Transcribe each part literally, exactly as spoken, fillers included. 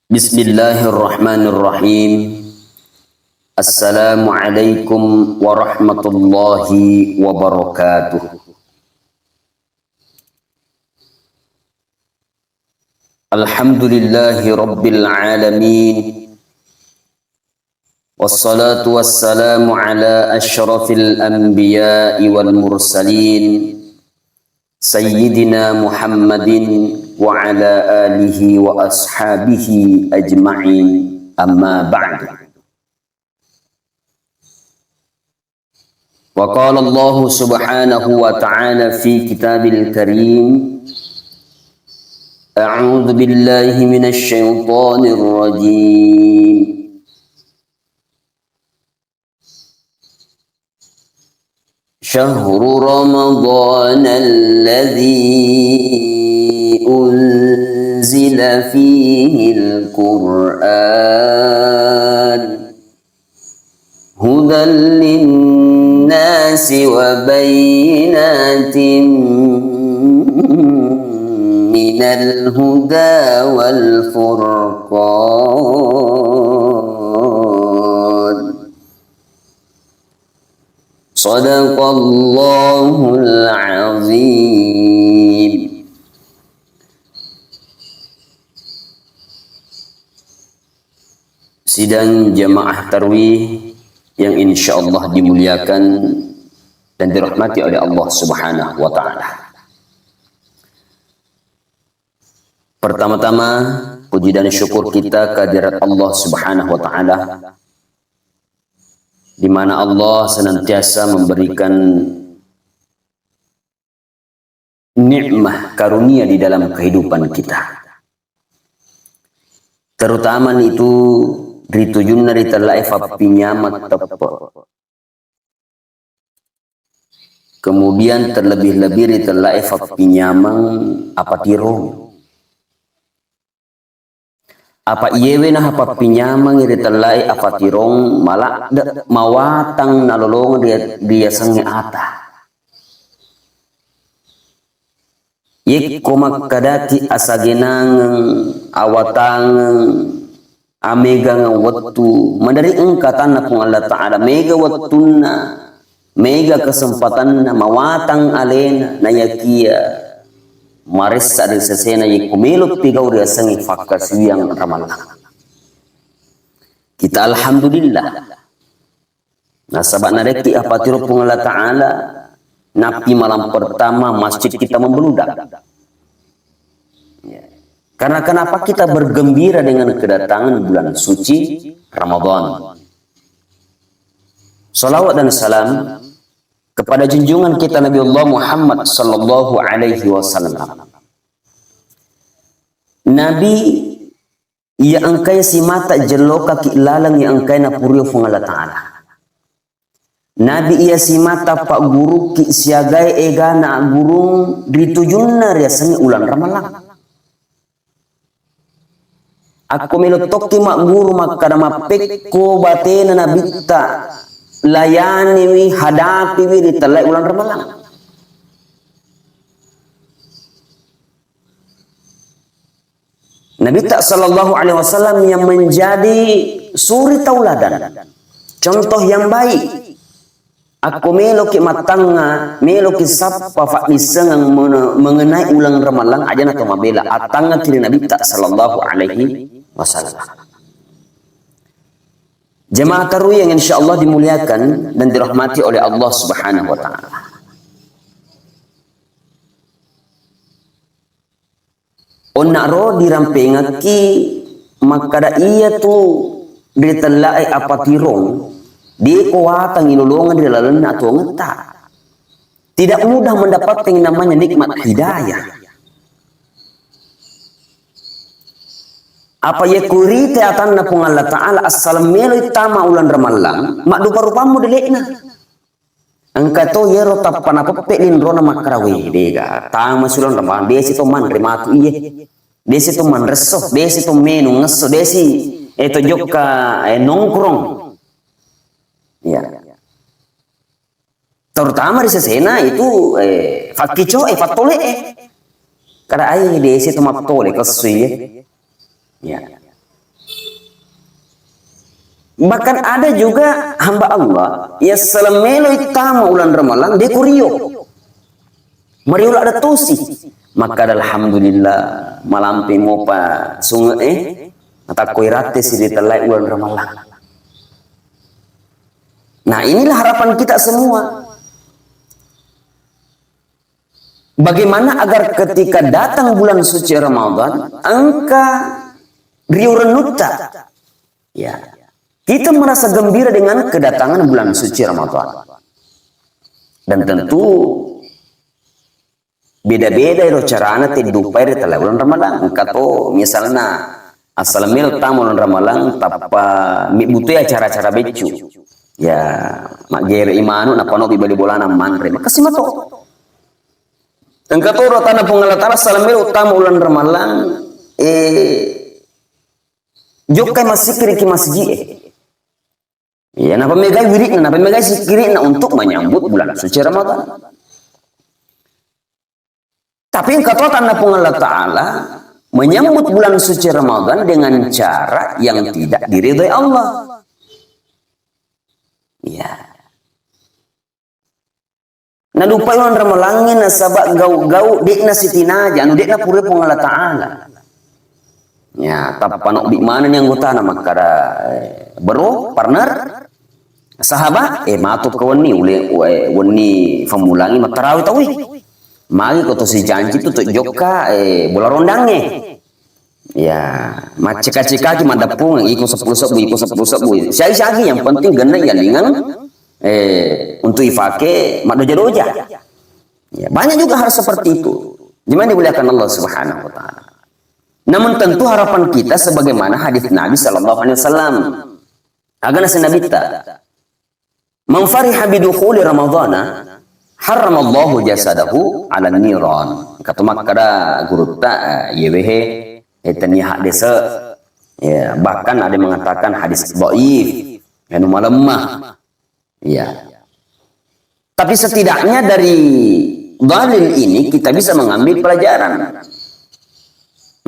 Bismillahirrahmanirrahim. Assalamualaikum warahmatullahi wabarakatuh. Alhamdulillahi rabbil alamin. Wassalatu wassalamu ala asyrafil anbiya'i wal mursalin, Sayyidina Muhammadin wa ala alihi wa ashabihi ajma'in. Amma ba'du. Wa qala Allahu subhanahu wa ta'ala fi kitabil karim, A'udzu billahi minasy syaithanir rajim. شهر رمضان الذي أنزل فيه القرآن هدى للناس وبينات من الهدى والفرقان. Sadaqallahul azim. Sidang jamaah tarwih yang insyaallah dimuliakan dan dirahmati oleh Allah Subhanahu wa Ta'ala. Pertama-tama, puji dan syukur kita kehadirat Allah Subhanahu wa Ta'ala, di mana Allah senantiasa memberikan nikmat karunia di dalam kehidupan kita. Terutama itu ri tujunna ri tellae fappinyameng teppe. Kemudian terlebih-lebih ri tellae fappinyameng apatirong. Apa iyewe naha pappinyameng ri tellae apatirong maladde mawatang nalolongeng ri, riasengnge ata. Yekko makkadaki asagenangeng, awatangeng, amegangeng wettu, maderri engka atanna Puang Allah Ta'ala, mega wettunna, mega kesempatanna, mawatang alena, nayakia maressa ri sesena yekko melo pigau riasengnge fakkasiwiang ramallang. Kita alhamdulillah. Nasaba narekki apatiro Puang Allah Ta'ala, nappi malam pertama masjid kita membeludak. Ya. Karena kenapa kita bergembira dengan kedatangan bulan suci Ramadan? Salawat dan salam kepada junjungan kita Nabi Allah Muhammad sallallahu alaihi wasallam. Nabi iya engkae simata jellokaki laleng iya engkae napurio Puang Allah Ta'ala. Nabi iya simata pagguruki siagae egana aggurung ri tujunna riasengnge uleng Ramalang. Akko melo tokki magguru makkada mappekko batena nabitta, layaniwi, hadapiwi ri tellae uleng Ramalang. Nabitta sallallahu alaihi wasallam yang menjadi suri tauladan, contoh yang baik. Akko meloki mattangnga, meloki sappa faddissengeng mene-, mengenai uleng Ramalang, ajana to mabela, attangngaki ri Nabitta sallallahu alaihi wasallam. Jemaah tarwih yang insyaallah dimuliakan dan dirahmati oleh Allah Subhanahu wa Ta'ala. Onna'ro dirampengekki makkada iyatu ri tellae apatirong, de ko watang ilolongeng ri lalenna atuwongetta. Tidak mudah mendapatkan yang namanya nikmat hidayah. Apa iya kurite atanna Puang Allah Ta'ala, assaleng meloi tama uleng Ramalang, maddupa-rupammu dele'na. Engka to yero tappa napeppe linrona makkada, "We, dega, tama suleng Ramalang, desi to manre matu iye. Desi to manresso, desi to menung esso, desi, eh, to jokka, eh, nongkrong." Iya. Terutama ri sesena itu, eh, fakkicoe, fattole'e. Kada ai desi to mattole kesso iye. Ya. Bahkan ada juga hamba Allah, ya, selama melo tama ulan Ramalang, de' ko rio. Mario ladde' tosi. Maka alhamdulillah, malampe mopa sunge' e, matakko iratte si ri tellai ulan Ramalang. Nah, inilah harapan kita semua. Bagaimana agar ketika datang bulan suci Ramadan, engka rio rennutta. Ya. Kita merasa gembira dengan kedatangan bulan suci Ramadan. Dan tentu beda-beda ero carana teddupai ri tellai ulan Ramalang. Engka to, misalna, asal melo tama ulan Ramalang, tappa mebbutu acara-acara beccu. Ya, maggere' i manu', nappa nobbi bali bolana manre. Makessing mato. Engka to ro tanna Puang Allah Ta'ala, asal melo tama ulan Ramalang, eh, jokkai massikkiri' ki masji' e. Iya, napamegai wiri'na, napamegai sikkiri'na untuk menyambut bulan suci Ramadan. Tapi engka to tanna Puang Allah Ta'ala menyambut bulan suci Ramadan dengan cara yang tidak diridhoi Allah. Iya. Nalupai ulan Ramalangnge nasaba' gau'-gau' de'na sitinaja, anu de'na pura Puang Allah Ta'ala. Ya, tappa nobbi manenni anggotana makkada, eh, bro, partner, sahabat, eh, matu ke wenni, ule, eh, wenni fammulangi mattarawe tauwe. Magi ko to sijanci tu to jokka, eh, bola rondangnge. Ya, macceka-cekaki maddeppungeng, iko seppulo sebbu, iko seppulo sebbu. Siagi-siagi, yang penting genna yalingeng, eh, untuk ifake maddoja-doja. Ya, banyak juga hal seperti itu. Gimana dimuliakan Allah Subhanahu wa Ta'ala. Namun tentu harapan kita sebagaimana hadis Nabi Sallallahu Alaihi Wasallam. Agana si Nabitta, "Man fariha bidukhuli Ramadhana, harramallahu jasadahu ala niran." Katu makkada gurutta, eh, yewehe, eh, tennia haddese. Ya, bahkan ada yang mengatakan hadis dhaif, anu malemma. Ya. Tapi setidaknya dari dalil ini kita bisa mengambil pelajaran.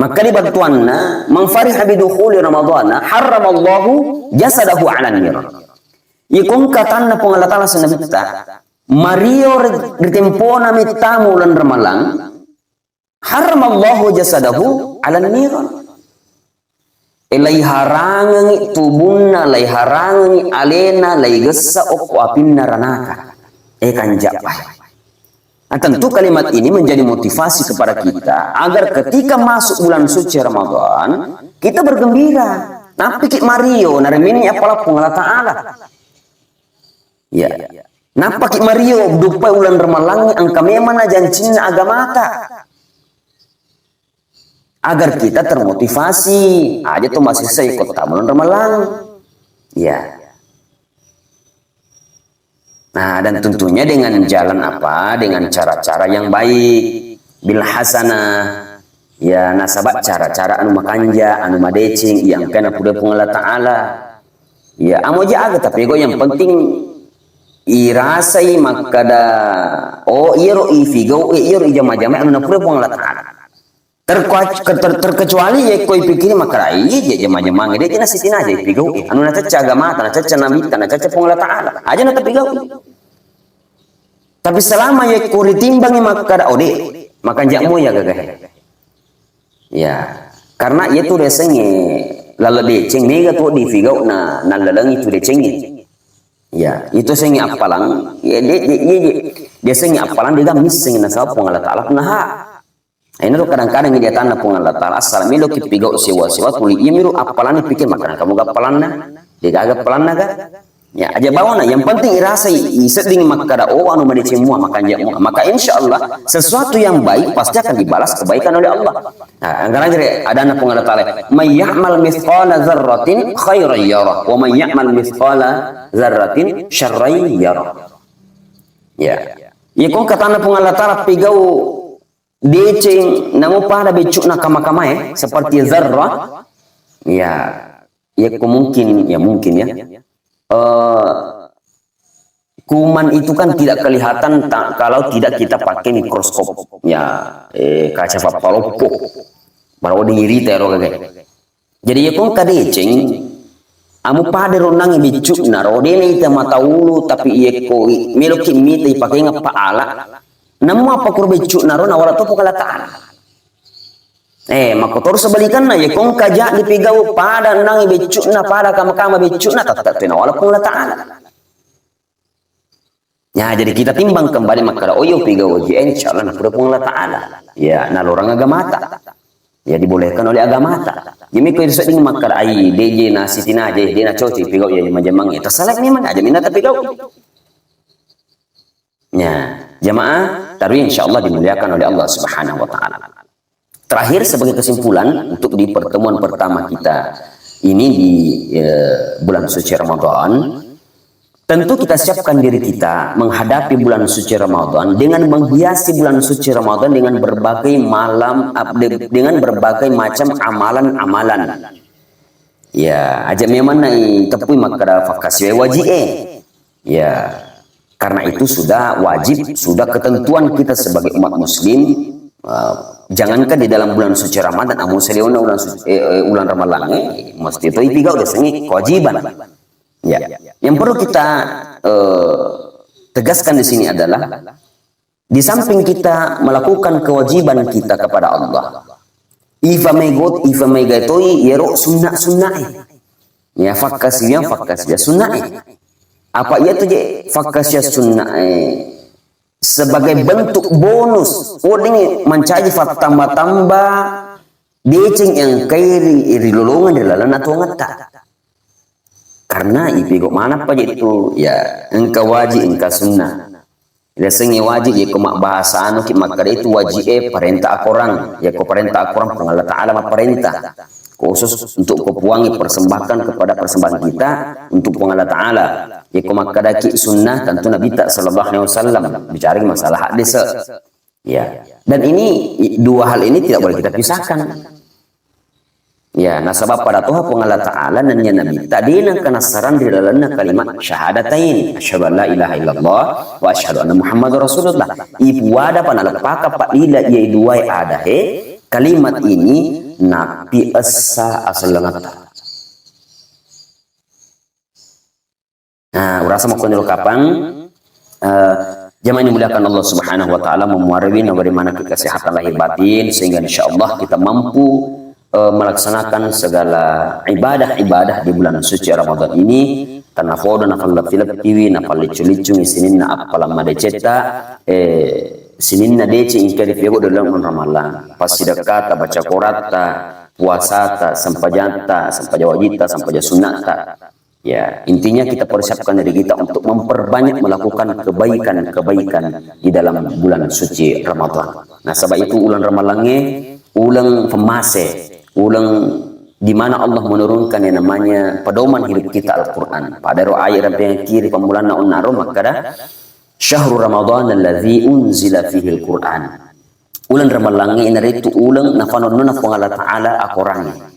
Maka di battuanna, "Man fariha bidukhuli Ramadhana, harramallahu jasadahu ala niran." Iko engka tanna Puang Allah Ta'ala si Nabitta, mario ri, ri tempona mettamu ulan Ramalang, harramallahu jasadahu ala niran. E, laiharangengi tubunna, laiharangengi alena, laigessa okko apinna ranaka. E, kanjappai. Nah, tentu kalimat ini menjadi motivasi kepada kita agar ketika masuk bulan suci Ramadan, kita bergembira. Nappiki mario, naremenni appala Puang Allah Ta'ala. Ya. Nappaki mario, duppai ulan Ramalangnge, engka memang na jancinna agamata. Agar kita termotivasi, aja tu masih saya ikut tamu ulan Ramalang. Ya. Nah, dan tentunya dengan jalan apa? Dengan cara-cara yang baik. Bil hasanah. Ya, nasaba cara-cara anu makanja, anu madeceng, yang kena pura Puang Allah Ta'ala. Ya, amo ja aga tapegau, yang penting irasai makkada, oh, iyaro ifigau, eh, iyaro ijama-jama anu napura Puang Allah Ta'ala. Terkuac-, ter-, ter-, terkecuali ya koi pikiri makkada, iya je jama-jama, de je nasitinaja ifigau, eh, anu nacacca agamata, nacacca nabitta, nacacca Puang Allah Ta'ala. Aja natapigau. Tapi selama ya ko ritimbangi makkada, oh, de, makanja mo ya gagahe. Ya, karena iya tu riasengnge lalle deceng, mega tu difigau na, nallalengi tu decengnge. Ya, itu sengnge appalang, ya, de, de, de, de, dia sengnge appalang, dia missengngi nasaba Puang Allah Ta'ala punna ha. Nah, ini tuh kadang-kadang dia tanna Puang Allah Ta'ala, asal melo ki pigau sewa-sewa, tuli iya miro appalanna pikir, makkada kamu ga appalanna, de gaga appalanna ga? Ya, aja bawana, yang penting irasai, isedding makkada, oh, anu madeceng mua, makanja mua. Maka insya Allah, sesuatu yang baik pasti akan dibalas kebaikan oleh Allah. Nah, angkana jere, adanna Puang Allah Ta'ala, "May ya'mal mithqala dzarratin khairan yarah, wa may ya'mal mithqala dzarratin syarran yarah." Ya. Iya ko engka tanna Puang Allah Ta'ala pigau deceng, namo pada beccu'na kama-kamae, seperti zarrah. Ya. Ya, ko mungkin, ya mungkin ya. Eh, kuman itu kan tidak kelihatan ta-, kalau tidak kita pakai mikroskop. Ya, eh, kaca pappaloppo. Baru dingirita ero gage. Jadi ya ko engka deceng, Amu pada ro nangi beccu'na ro, de' naita mata ulu, tapi iyekko i-, meloki mita ipakenga paala. Nammu apa kuro beccu'na ro, nawala to Puang Allah Ta'ala. Eh, makkotoro sebalikanna, iyekko engka ja dipigau pada nangi beccu'na, pada kama-kama beccu'na, tette' tu nawala Puang Allah Ta'ala. Ya, jadi kita timbang kembali makkada, oh, iyo, pigau waji, eh, insya Allah, napura Puang Allah Ta'ala. Ya, nalorang agamata. Ya, dibolehkan oleh agamata. Jadi, ko sedding makkada, ai, deje na sitinaje, de' na coci, pigau, ya, jamang-jamang, ya, terserah memang, aja minta pigau. Ya, jamaah, taruh insya Allah dimuliakan oleh Allah Subhanahu wa Ta'ala. Terakhir, sebagai kesimpulan untuk di pertemuan pertama kita ini di, eh, bulan suci Ramadan, tentu kita siapkan diri kita menghadapi bulan suci Ramadan dengan menghiasi bulan suci Ramadan dengan berbagai malam, ap-, de-, dengan berbagai macam amalan-amalan. Ya, aja memang nai tepui makkada fakkasiwe waji e. Ya, karena itu sudah wajib, sudah ketentuan kita sebagai umat muslim, eh, jangankan di dalam bulan suci Ramadan, amu saliweng bulan suci, eh, eh, bulan Ramalang, eh, mesti to ipigau, udah sengi kewajiban. Ya. Yang perlu kita, eh, tegaskan di sini adalah, di samping kita melakukan kewajiban kita kepada Allah, ifa megot, ifa megatoi, yero sunnah-sunnah, eh. Ya, fakkasiwiang, fakkasiwiang sunnah, eh. Apa iya tu je fakkasiwiang sunnah, eh? Sebagai bentuk bonus, wedding mancaji fattamba-tamba deceng yang engkai ri, ri lolongan ri lalenna tuangetta. Karena ipigau manappa je tu, ya, engka wajib, engka sunnah. Yasengnge wajib, yekko mabbahasa anuki makkada itu wajib e parenta akorang. Yekko parenta akorang, Puang Allah Ta'ala mapparenta. Khusus untuk ko Puang persembahkan kepada persembahan kita untuk Puang Allah Ta'ala. Yekko makkadaki sunnah, tentu Nabi ta sallallahu alaihi wasallam bicara masalah hadis. Ya. Dan ini i-, dua hal ini tidak boleh kita pisahkan. Ya, nasaba pada toha Puang Allah Ta'ala nennia Nabi ta de nengka nassarang ri lalenna kalimat syahadatain, asyhadu an la ilaha illallah wa asyhadu anna Muhammadar Rasulullah. Ipuada pa naleppaka padila iya duae adahe, kalimat ini napi essa asellengatta. Nah, urasa makkoniro kapang, eh, jamaah yang dimuliakan Allah Subhanahu wa Ta'ala, memuarewi naberi manaki kesehatan lahir batin, sehingga insya Allah kita mampu, eh, melaksanakan segala ibadah-ibadah di bulan suci Ramadan ini, karena fodo nafalleppi-leppiwi, nafalliccu-liccungi sininna appalang madecetta, eh, sininna deceng engka ripigau dalam bulan Ramalang, passidekkata, baca koratta, puasata, sempajatta, sempaja wajitta, sempaja sunnatta. Ya, intinya kita persiapkan diri kita untuk memperbanyak melakukan kebaikan-kebaikan di dalam bulan suci Ramadan. Nasaba itu uleng Ramalangnge, uleng pemase, uleng di mana Allah menurunkan yang namanya pedoman hidup kita Al-Quran. Pada ro ayat rampengki ri pammulanna onnaro makkada, "Syahru Ramadan alladzi unzila fihil Quran." Uleng Ramalangnge inaritu uleng nafanonnona Puang Allah Ta'ala akorangnge.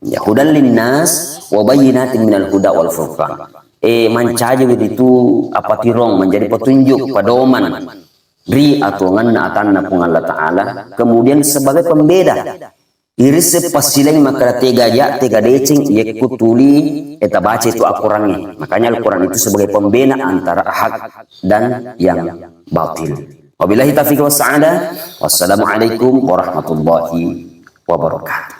Ya, hudal linnas wa bayyinatin minal huda wal furqan. Eh, mancaji itu apa tirong, menjadi petunjuk, pedoman ri atuanganna atanna Puang Allah Ta'ala. Kemudian sebagai pembeda. Irisse passilaing makkada tega ja, tega deceng, yekko tuli, eh, tabaca itu Al-Qurannya. Makanya Al-Quran itu sebagai pembeda antara hak dan yang batil. Wabillahi taufiq was sa'adah. Wassalamualaikum warahmatullahi wabarakatuh.